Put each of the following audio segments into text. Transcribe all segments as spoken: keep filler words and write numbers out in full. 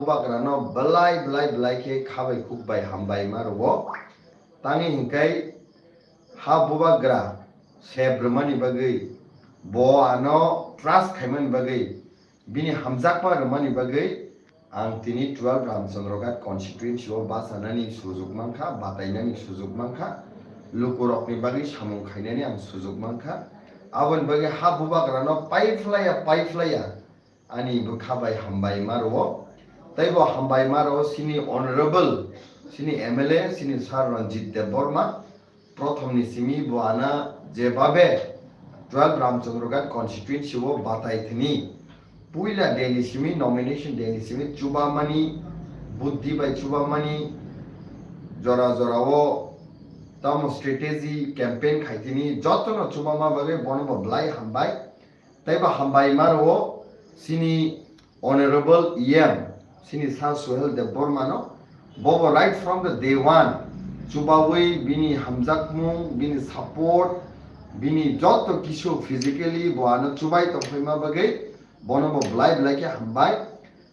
bubagrano belai belai belai khe khabai khukbai hambai ma rwo. Tangwi hinkhai ha bubagra sep rwmani bagwi, bo ano trust khaimani bagwi, bini hamjakma rwmani bagwi ang tini twelve Ramchandra Ghat constituency o bachanani sujuk mankha, batainani sujuk mankha, lukurokni bagwi samung khainani ang sujuk mankha. Aboni bagwi ha bubagrano paiphlaiya paiphlaiya ani bwkha bai hambai ma rwo. Tei bo hambai ma rwo sini honorable, sini M L A, sini Sir Ranjit Debbarma. Prothom ni simi bo ana jebabe twelve Ramchandra Ghat constituency o batai thani. Puila day ni simi, nomination day ni simi chubamani, buddhi bai chubamani, jora jora o tamo strategy campaign khaitini jotono chubama bagwi bono bo belai hambai. Tei bo hambai ma rwo sini honorable E M, sini Sir Suhel Debbarma no. Bo bo right from the day one chubawi bini hamjakmung, bini support, bini joto kisu physically bo ano chubai tongphaima bagwi bono bo belai belai khe hambai.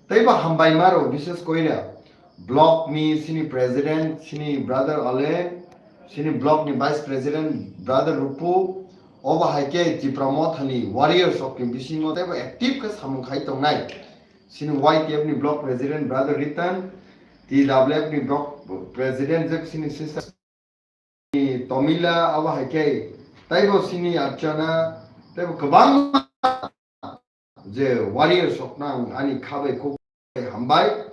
Tei bo hambai ma rwo, bishes koira block ni sini president, sini brother Alen, sini block ni vice president brother Rupu, obo hai khe Tipra Motha ni warriors rok ni bisingo tei bo active khe samung khai tongnai. Sini Y T F ni block president brother Ritan, T W F ni block president je sini sister Tomila, abo hai khe tei bo sini Archana, tei bo kwbangma je warriors rok no ang ani kha bai kok bai hambai.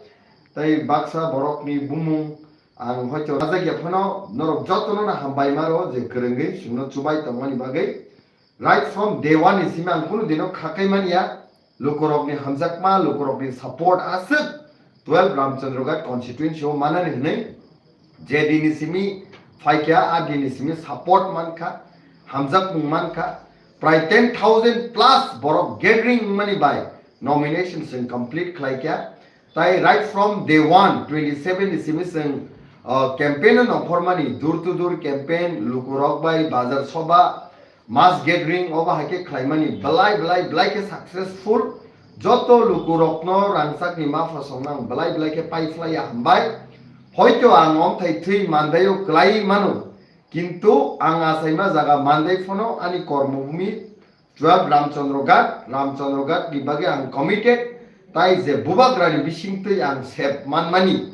Tei baksa borok ni bumung ang hoito rajak ya phano norok joto no hambai ma rwo je kwrwngwi chwng no chubai tongmani bagwi. Right from day one ni simi ang kunu dino kha kai manya, lukurok ni hamjakma, lukurok ni support aswk twelve Ramchandra Ghat constituency o manani hwnwi je dini simi phaikha, a dini simi support mankha, hamjakmung mankha. Prai ten thousand plus borok gathering wngmani bai nomination chwng complete khlaikha. Tai right from day one, twenty seven ni simi chwng, uh, campaign no nongkhormani, door to door campaign, lukurok bai bazar soba, mass gathering, obo hai khe khlaimani belai belai belai khe successful. Joto lukurokno rangchakni ma phasongno ang belai belai khe paiphlaiya hambai. Hoito ang omthai thwi mandaio kwlai mano, kintu ang achaima jaga mandai phano ani kormo bumi twelve Ramchandra Ghat, Ramchandra Ghat ni bagwi ang committed, tai je bubagrani bisingtwi ang sep manmani,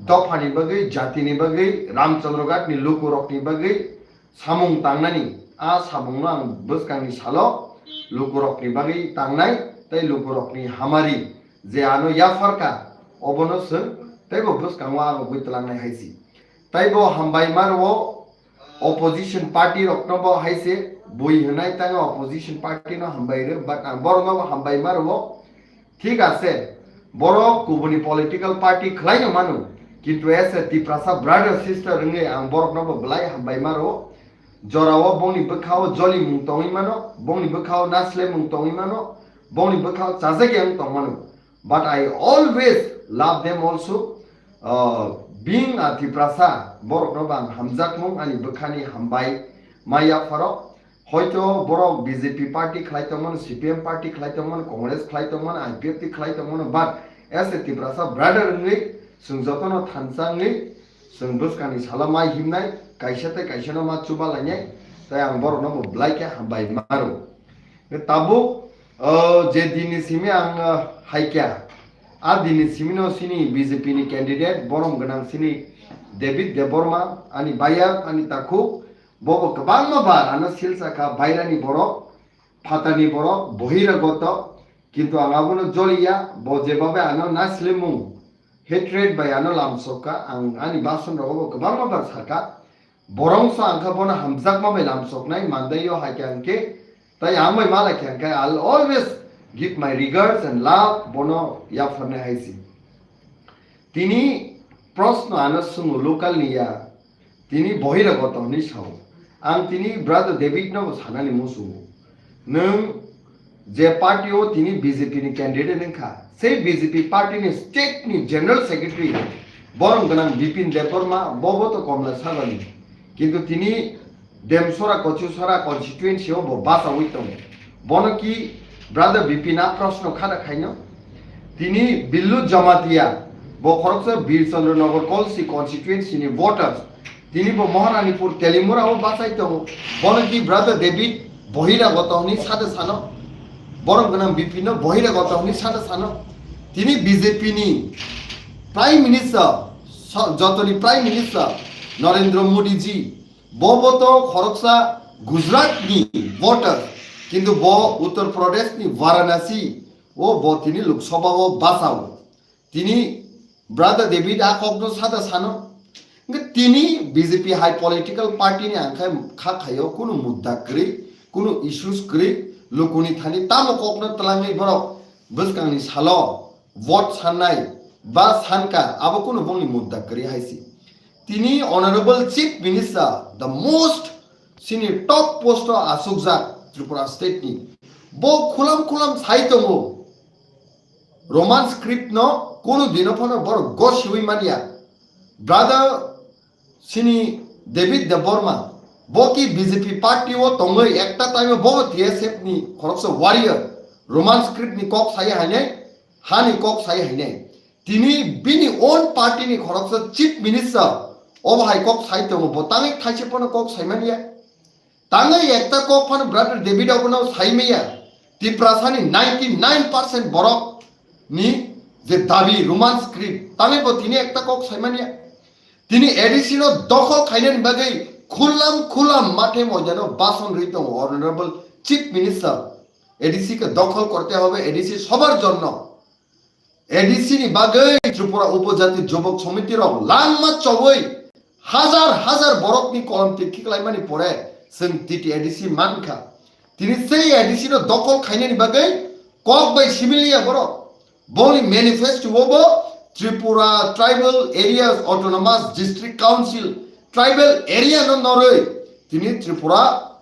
dophani bagwi, jatini bagwi, Ramchandra Ghat ni lukurokni bagwi samung tangnani, a samungno ang bwskangni salo lukurokni bagwi tangnai, tei lukurokni hamari je ano yapharka, obono chwng teibo bwskango abo bwi twlangnai hai si. Tei bo hambai ma rwo opposition party rokno bo hai se bui hwnai, tei opposition party no hambai rw, but ang borokno bo hambai ma rwo. Thik ase, borok kubuni political party khlai no mano, kintu as a Tiprasa brother sister wngwi ang borokno bo belai hambai ma rwo. Jorao bongni bwkhao jolimung tongwi mano, bongni bwkhao naslemung tongwi mano, bongni bwkhao chajak yang tong mano. But I always love them also. Uh, being a Tiprasa, borokno bo ang hamjakmung ani bwkhani hambai ma yapharo. Hoito borok B J P party khlai tongmano, C P M party khlai tongmano, Congress khlai tongmano, I P F T khlai tongmano, but as a Tiprasa brother wngwi chwng jotono thansa wngwi chwng bwskangni salo mai himnai, kaisa tei kaisano ma chuba lainai, tei ang borokno bo belai khe hambai maro. Tabuk, o, je dini simi ang, o, haikya, a dini simino sini B J P ni candidate, borom gwnang sini David Debbarma, ani bayar, ani takhuk, bobo kwbangma bar ano silsa kha, bairani borok, phatani borok, bohiragoto, kintu ang abono joliya, bo jebabe ano naslimung, hatred bai ano lamsokha, ang ani bason rogo bo kwbangma bar sakha, borongso ang kha bono hamjakma bai lamsoknai, mandaio hai khe ang khe, tai ang bai mala khe ang khe, I'll always give my regards and love, bono yapharnai hai si. Tini proshno ano swngo local ni ya, tini bohiragoto hinwi sao. Ang tini brother David no bo sanani muchungo. Nwng je party o tini B J P ni candidate wngkha, sei B J P party ni state ni general secretary borom gwnang Bipin Debbarma, bobo to Komla Sagani. Kintu tini Demsora Kochusora constituency o bo bachawi tongo. Bono ki brother Bipin a proshno khada khaino? Tini Billu Jamatia, bo khoroksa Bir Chandra Nagar Kolsi constituency ni voters. Tini bo Maharanipur Telimura o bachai tongo. Bono ki brother David Bohira goto hwnwi sada sano. Borom gwnang B P no Bohira goto hwnwi sada sano. Tini B J P ni Prime Minister, so-, jotoni Prime Minister Narendra Modi ji, bo bo to khoroksa Gujarat ni voters, kintu bo Uttar Pradesh ni Varanasi o bo tini Lok Sabha o bachao. Tini brother David a kokno sada sano. Hwnkhe tini B J P hai political party ni angkhe kha khaio kunu mudda kwrwi, kunu issues kwrwi, lukuni thani tamo kokno twlangwi borok bwskangni salo vote sannai ba sanka abo kunu bongni mudda kwrwi hai si. Tini Honorable Chief Minister, the most sini top post o asukjak Tripura state ni. Bo khulam khulam sai tongo. Roman script no kunu dino phano borok gosiwi manya. Brother sini David Debbarma, bo ki B J P party o tongwi ekta time o bo T S F ni khoroksa warrior, Roman script ni kok sai hainai, hani kok sai hainai. Tini bini own party ni khoroksa chief minister, obo hai kok sai tongo, bo tangwi thaise phano kok sai manya. Tangwi ekta kok phano brother David abono sai maya. Tiprasani ninety nine percent borok ni je dabi Roman script, tangwi bo tini ekta kok sai manya. Tini A D C no dokhol khainani bagwi khulam khulam mathe moidano bason rwi tongo Honorable Chief Minister. A D C ke dokhol korte hobe, A D C sobar jonno. A D C ni bagwi Tripura Upojati Jubok Somiti rok langma chobwi hajar hajar borok ni kolom tikhi klaimani pore chwng T T A D C mankha. Tini sei A D C no dokhol khainani bagwi kok bai similiya borok. Boni manifesto o bo Tripura Tribal Areas Autonomous District Council, tribal area no norwi tini Tripura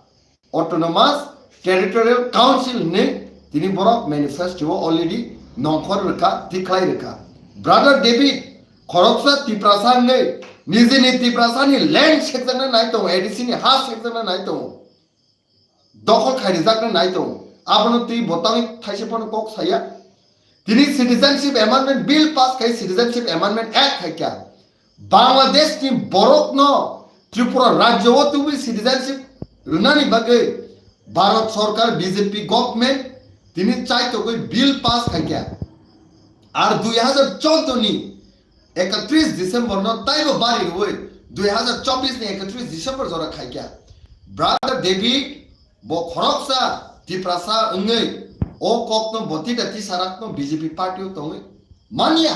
Autonomous Territorial Council ni tini borok manifesto o already nongkhor rwkha, tikhlai rwkha. Brother David, khoroksa Tiprasa hwnwi nijini Tiprasa ni land sekjakna nai tongo, A D C ni ha sekjakna nai tongo, dokhol khairijakna nai tongo. Abono twi bo tangwi thaise phano kok saya. Tini Citizenship Amendment Bill pass khai, Citizenship Amendment Act khai kha. Bangladesh ni borok no Tripura rajyo o tubui citizenship rwnani bagwi Bharat Sarkar B J P government tini chaitogwi bill pass khai kha. Ar dui hajar chaudo ni ekatris December no taibo bari rwui dui hajar chobbish ni ekatris December jora khai kha. Brother David, bo khoroksa Tiprasa wngwi o kokno botida tisarakno B J P party o tongwi manya.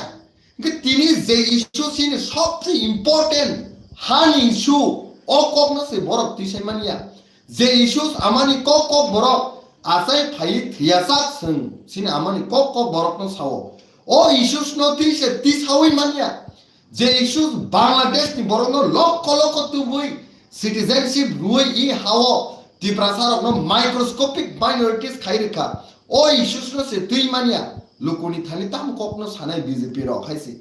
Hwnkhe tini je issue chini sobse important hani issue, o kokno se borok twi sai manya. Je issues amani kok kok borok achai phai thwiyasak chwng chini amani kok kok borokno sao. O issues no twi se twi saui manya. Je issues Bangladesh ni borokno lokho lokho tubui citizenship rwui i hao Tiprasa rokno microscopic minorities khai rwkha. O issues no se twi manya, lukuni thani tamo kokno sanai B J P rok hai se.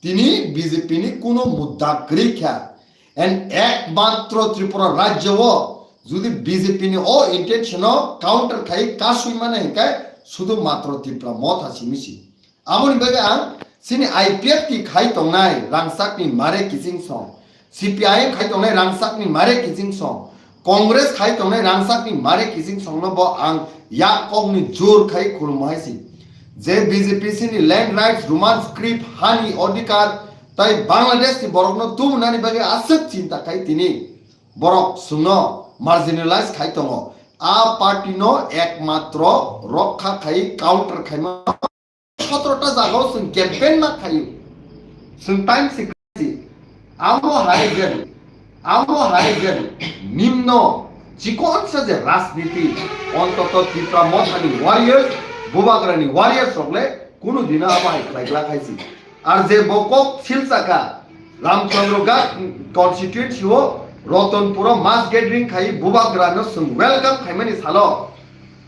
Tini B J P ni kuno mudda kwrwi kha. And ekmatro Tripura rajyo o jodi B J P ni o intention o counter khai kasui mane hinkhe sudu matro Tripura motha simi si. Aboni bagwi ang chini I P F T khai tongnai rangchakni mare kiching song, C P I M khai tongnai rangchakni mare kiching song, Congress khai tongnai rangchakni mare kiching songno bo ang yak kokni jor khai khulummo hai si. Je B J P chini land rights, Roman script, hani odhikar, tai Bangladesh ni borokno tubunani bagwi aswk chinta khai tini borok chwngno marginalize khai tongo. A party no ekmatro rokha khai counter khaima. Sotro ta jagao chwng campaign ma khaio. Chwng time se khai si. Amo hai jen, amo hai jen nimno chikonsa je rajniti, ontoto Tipra Mothani warriors, Bubagrani warriors rok le kunu dino abo hai khlai glak hai si. Ar je bo kok silsaka, Ramchandra Ghat constituency o Ratanpur o mass gathering khai Bubagrano chwng welcome khaimani salo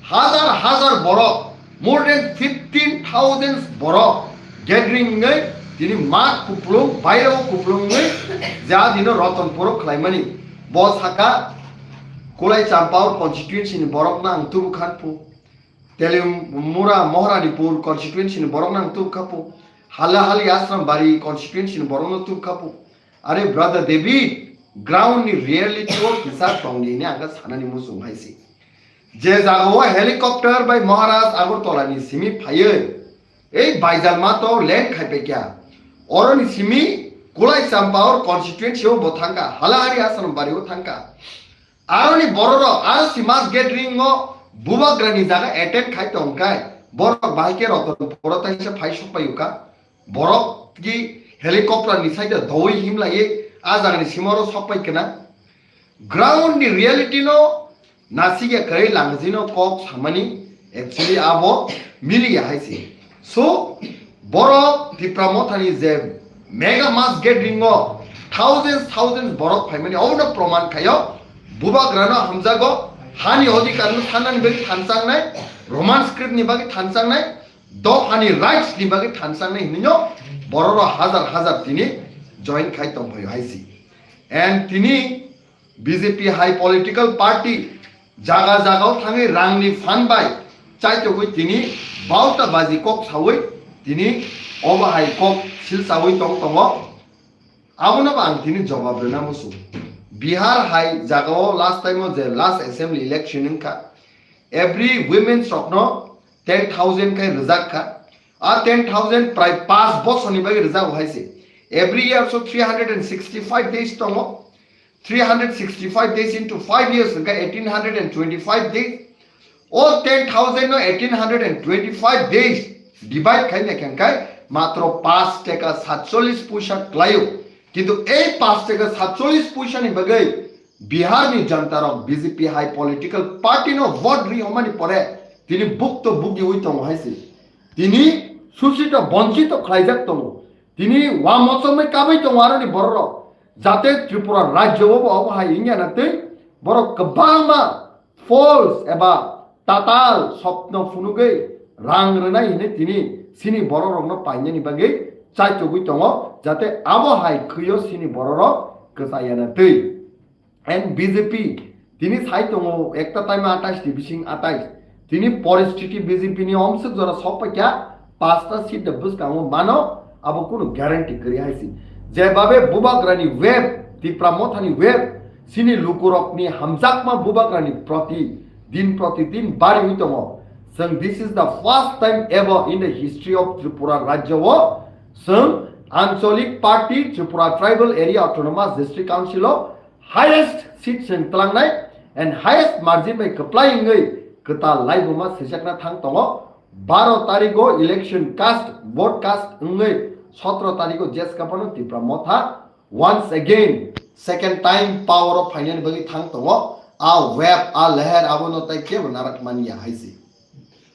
hajar hajar borok, more than fifteen thousand borok gathering wngwi tini mat kuplung, bairao kuplung wngwi ja dino Ratanpur o khlaimani. Bo saka Kulai Champao constituency ni borokno ang tubu khan phu. Teliamura Maharanipur constituency ni borok nang tubkhapu. Halahali Asrambari constituency ni borok no tubkhapu. Are brother David, ground ni reality o kisa tongdi hini ang kha sanani muchung hai si. Je jaga o helicopter bai Maharaj Agartala ni simi phaiwi, ei Baijalma to land khai paikya. Oro ni simi Kulai Champaur constituency o bo thangkha, Halahali Asrambari o thangkha. Aroni bororok aro si mass gathering o bubagrani jaga attend khai tongkha, borok bahai khe Rotonpuro taisa phai sokpai uka. Borok ki helicopter ni side o dowui himlaiwi a jagani simoro sokpai kena. Ground ni reality no nasikya kwrwi langajino kok samani actually abo miliya hai se. So, borok Tipra Mothani je mega mass gathering o thousands, thousands borok phaimani, obono proman khaio, bubagrano hamjago, hani odhikar no sanani bagwi thansangnai, Roman script ni bagwi thansangnai, dophani rights ni bagwi thansangnai hinwino bororo hajar hajar tini join khai tongphaio hai se. And tini B J P hai political party jaga jaga o thangwi rangni phan bai chaitogwi tini bauta baji kok sawi tini obo hai kok silsawi tong tongo. Abono bo ang tini jobab rwna muchung. Bihar hai jaga o last time o je last assembly election wngkha, every women's rokno ten thousand khai rwjak kha. A ten thousand prai paanch bosorni bagwi rwjago hai se. Every year so three hundred and sixty five days tongo. Three hundred sixty five days into five years hwnkha eighteen hundred and twenty five days. O ten thousand no eighteen hundred and twenty five days divide khai naikha hwnkhe matro paanch taka satchollis puisa kwlaio. Kintu ei paanch taka satchollis puisa ni bagwi Bihar ni janta rok B J P hai political party no vote ri hwnmani pore tini bukto bugiwi tongo hai se. Tini susito bonchito khlaijak tongo. Tini wa mochomwi kabwi tongo aroni bororok. Jate Tripura rajyo o bo obo hai wngya na twi borok kwbangma false eba tatal sopno phunugwi rang rwnai hinwi tini sini bororokno painani bagwi chaitogwi tongo, jate abo hai khwio sini bororok kwchaya na twi. And B J P tini sai tongo ekta time atais ni bising atais. Tini poristiti B J P ni omswk jora sok paikha, pasta seat da bwskango mano, abo kunu guarantee kwrwi hai si. Jebabe bubagrani web, Tipra Mothani web, sini lukurokni hamjakma bubagrani proti din proti din bariwi tongo. Chwng, this is the first time ever in the history of Tripura rajyo o chwng Anchalik Party Tripura Tribal Area Autonomous District Council o highest seat chwng twlangnai and highest margin bai kwplai wngwi kwtal laibuma swijakna thang tongo. Baro tarigo election cast, vote cast wngwi sotro tarigo J S K phano Tipra Motha once again second time power o phainani bagwi thang tongo. A web, a leher abono tai kebo narak manya hai si.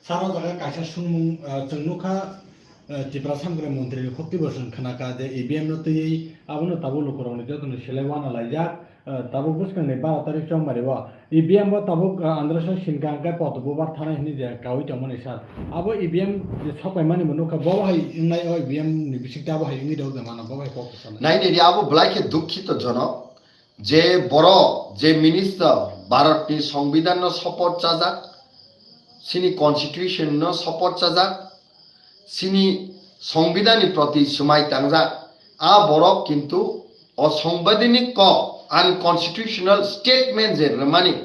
Saro jaga kaisa sungmung, ah, chwng nukha, ah, Tipra Samgre Montri ni khukti bo chwng khnakha je E V M no twiwi abono tabuk lukurokni jotoni selai wana laijak, ah, tabuk bwskangni baro tarik chongmari o E V M bo tabuk, ah, Andhra Singh Singha hwnkhe poto bubar thanai hinwi je kaui tongmani sal. Abo E V M je sokpaimani bo nukha, bo hai wngnai o E V M ni bisingtwi abo hai wngwi rok de mano, bo hai kok sanai. Naidi di abo belai khe dukhito jonok. Je borok, je minister Bharatni Songbidanno support chajak, sini constitutionno support chajak, sini Songbidanni proti swmai tangjak, a borok kintu osongbidanik kok, unconstitutional statement je rwmani,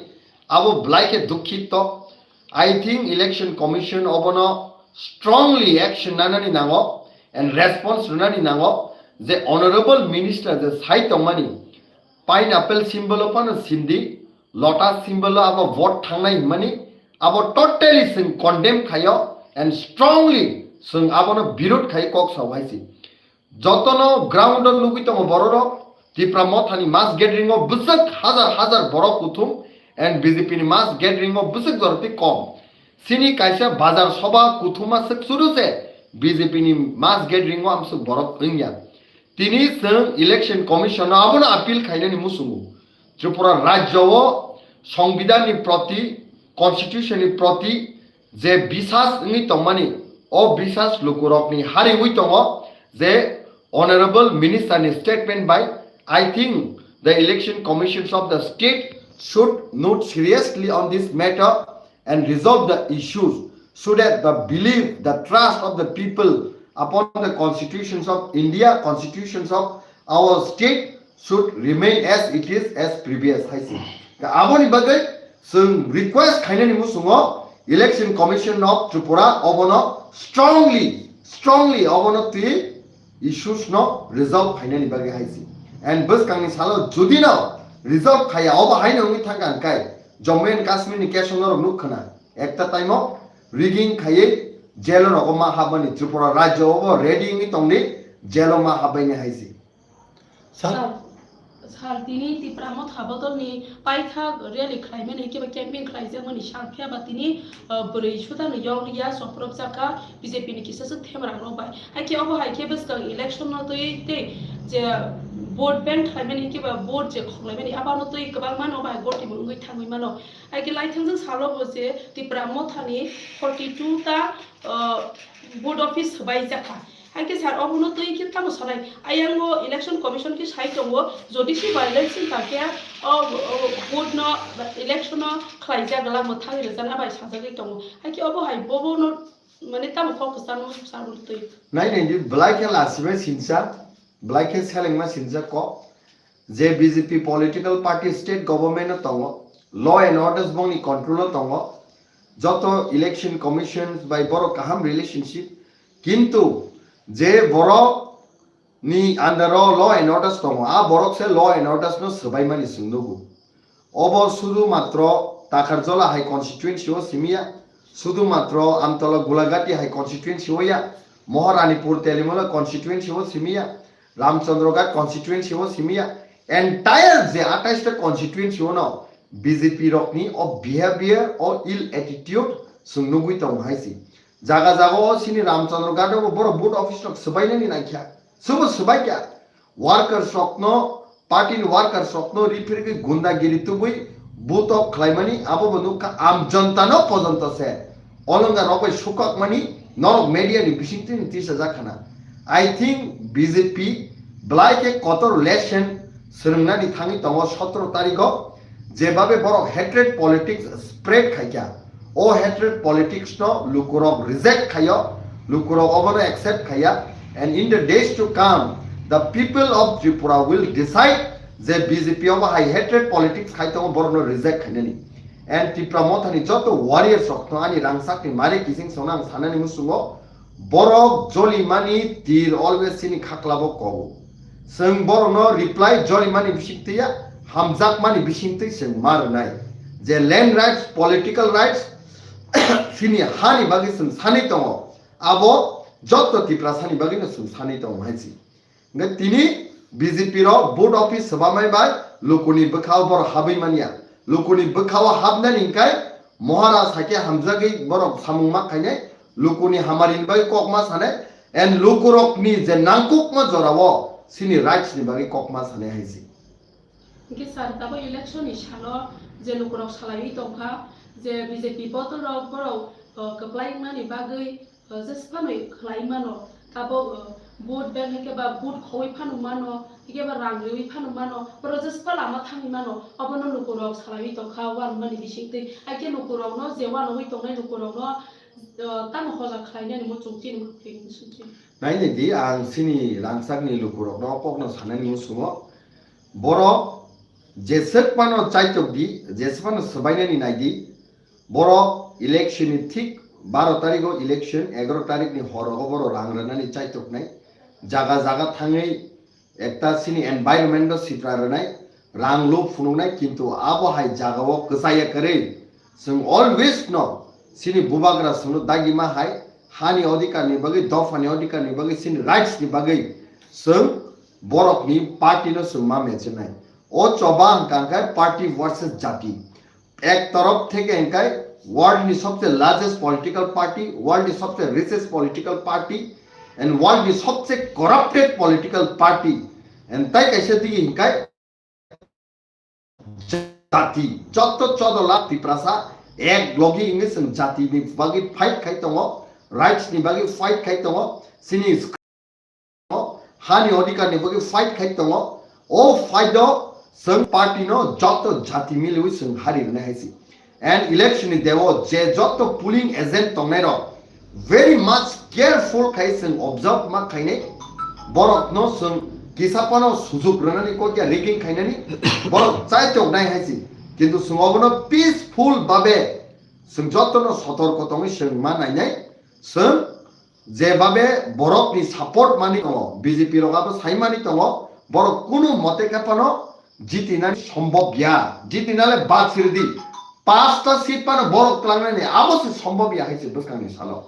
abo belai khe dukhito. I think Election Commission obono strongly action nanani nango and response rwnani nango je honorable minister je sai tongmani, pineapple symbol o phano sindi, lotus symbol o abo vote thangnai hwnmani, abo totally chwng condemn khaio and strongly chwng abono birod khai kok sao hai si. Jotono ground o nugwi tongo bororok, Tipra Mothani mass gathering o bwswk hajar hajar borok kuthum and B J P ni mass gathering o bwswk joroti kom. Sini kaisa bazar soba kuthuma swk suru se B J P ni mass gathering o amswk borok wngya. Tini chwng Election Commission no abono appeal khainani muchungo. Tripura rajyo o Songbidan ni proti, Constitution ni proti je bisas wngwi tongmani, o bisas lukurokni hariwi tongo je Honorable Minister ni statement bai, I think the Election Commissions of the state should note seriously on this matter and resolve the issues. so that the belief, the trust of the people upon the constitutions of India, constitutions of our state should remain as it is, as previous, hai se. Aboni bagwi chwng request khainani muchungo Election Commission of Tripura obono strongly, strongly obono twi issues no resolve khainani bagwi hai se. And bwskangni salo jodi no resolve khaiya, obo haino wngwi thangkha hwnkhe Jammu and Kashmir ni case o norok nuk khna, ekta time o rigging khaiwi jail o rogo ma habmani, Tripura rajyo obo ready wngwi tongdi, jail o ma habbaini hai se. Sir? Sir, sir, tini Tipra Motha bodolni paithak rally khlaimani, hwnkhe ba campaign khlaijakmani sal phiya ba tini, uh, bwrwi sudano yong ya soprok jaka B J P ni kisa swk themrang rok bai. Haikhe obo hai khe bwskang election no twi tei je vote bank khlaimani, hwnkhe ba vote je khonglaimani, abano twi kwbangma no bai gotimo wngwi thangwi mano. Haikhe laithangjak salo bo je Tipra Mothani forty two ta, uh, vote office swbai jakha. Haikhe sir, obono twi khe tamo sanai? Ayango Election Commission khe sai tongo, jodi se violence wngkha khe, o, o, vote no, election no khlaijak gala mwthangwi rwjakna bai sajagwi tongo. Haikhe obo hai bobono, mane, tamo focus tamo sir bo twi? Nai nai di, belai khe lasibai sinsa, belai khe selengma sinsa kok. Je B J P political party state government o tongo, law and orders bongni control o tongo, joto election commission bai borok kaham relationship, kintu je borok ni under o law and orders tongo, a borok se law and orders no swbaimani chwng nugo. Obo sudu matro Takarjola hai constituency o simiya, sudu matro Amtola Gulagati hai constituency o ya, Moharanipur Telimula constituency o simiya, Ramchandraghat constituency o simiya, entire je atais ta constituency o no B J P rokni o behavior, o ill attitude chwng nugwi tongo hai se. Jaga jaga o chini Ramchandraghat o borok vote office rok swbainani naikha, sobo swbaikha. Workers rokno, party ni workers rokno riphirgwi gundagiri tubui butok khlaimani, abo bo nukha, am jonta no pojonto se olonga rok bai sukakmani norok media ni bisingtwi ni tisajak khana. I think B J P belai khe kotor lesson swrwngnani thangwi tongo sotoro tarikh o, jebabe borok hatred politics spread khaikha. O hatred politics no lukurok reject khaio, lukurok obono accept khaiya, and in the days to come, the people of Tripura will decide je B J P obo hai hatred politics khai tongo, borokno reject khainani. And Tipra Mothani joto warriors rokno ani rangchakni mari kising songno ang sanani muchungo, borok jolimani tir always chini khaklabo kobo. Chwng borokno reply jolimani bisingtwi ya, hamjakmani bisingtwi chwng ma rwnai. Je land rights, political rights, chini hani bagwi chwng sanwi tongo, abo joto Tiprasani bagwino chwng sanwi tongo hai se. Hwnkhe tini B J P rok vote office swbamai bai lukuni bwkhao borok habwi manya. Lukuni bwkhao habnani hwnkhe Maharaj hai khe hamjagwi borok samung ma khainai, lukuni hamarini bagwi kok ma sanai, and lukurokni je nangkukma jorao chini rights ni bagwi kok ma sanai hai se. Hwnkhe sir, tabuk election ni salo je lukurok salaiwi tongkha, je B J P bodol rok borok, uh, kwplai wngmani bagwi, uh, jesphano khlai mano, tabuk, uh, vote bank hwnkhe ba vote khowi phano mano, hwnkhe ba rang riwi phano mano, borok jespa lama thangwi mano, obono lukurok salaiwi tongkha, uanmani bisingtwi. Haikhe lukurokno je uanwi tongnai lukurokno, uh, tamo hoja khlainani muchung chini muchung chini. Nainai di, ang chini rangchakni lukurokno kokno sanani muchungo. Borok jeswk phano chaitok di, jeswk phano swbainani nai di. Borok election ni thik baro tarikh o election, egaroh tarikh ni hor rogo borok rang rwnani chaitoknai. Jaga jaga thangwi ekta chini environment no sitra rwnai, rang lo phunuknai, kintu abo hai jaga o kwchaya kwrwi. Chwng always no chini bubagra chwngno dagima hai hani odhikar ni bagwi, dopha ni odhikar ni bagwi, chini rights ni bagwi chwng borokni party no chwng ma mechenai. O choba hwnkha khe party versus jati. Ek torof theke hwnkhe world ni sobse largest political party, world ni sobse richest political party, and world ni sobse corrupted political party. And tai kaisa digi hwnkhe jati, joto chodo lakh Tiprasa ek logi wngwi chwng jati ni bagwi fight khai tongo, rights ni bagwi fight khai tongo, chini hani odhikar ni bagwi fight khai tongo. O fight o chwng party no joto jati miliwi chwng hari rwnai hai se. And election ni deo je jotto polling agent tongnai rok very much careful khai chwng observe ma khainai. Borok no chwng kisa phano sujuk rwnani kok ya rigging khainani. Borok chaitok nai hai si. Kintu chwng obono peaceful babe chwng jotto no sotorko tongwi chwng ma nainai. Chwng jebabe borokni support mani tongo, B J P rok abo sai mani tongo, borok kunu mote khe phano jitinani sombhob ya, jitinale bad sirdi, pasta seat phano borok tlangnani abo se sombhob ya hai se bwskangni salo.